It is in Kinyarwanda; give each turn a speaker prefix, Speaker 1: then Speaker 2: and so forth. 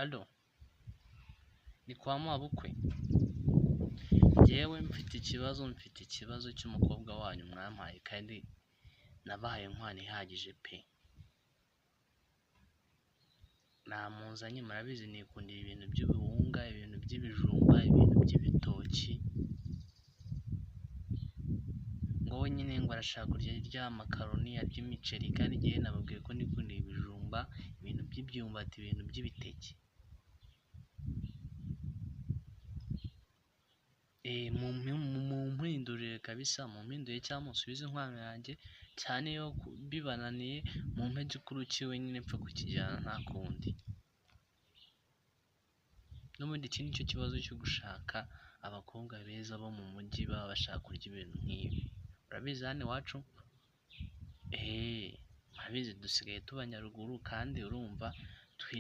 Speaker 1: Alo, ni kwa mabukwe? Njyewe mfite ikibazo cy'umukobwa wanyu mwampaye, kandi nabahaye inkwano ihagije pe. Namuzanye, murabizi nikundira ibintu by'ubuwunga, ibintu by'ibijumba, ibintu by'ibitoki. Ngo we nyine ngo arashaka kurya rya makaroni, arya imiceri, kandi njyewe nababwiye ko nikundira ibijumba, ibintu by'ibyumbati, ibintu by'ibiteke. Mumpindurire kabisa, mumpindurire cyangwa musubize inkwano yanjye, cyane iyo bibananiye mumpe gikuru cyiwe nyine mpfe kukijyana nta kundi. N'ubundi iki nicyo kibazo cyo gushaka abakobwa beza bo mu mujyi baba bashaka kurya ibintu nk'ibi. Urabizi hano iwacu, murabizi dusigaye tuba Nyaruguru, kandi urumva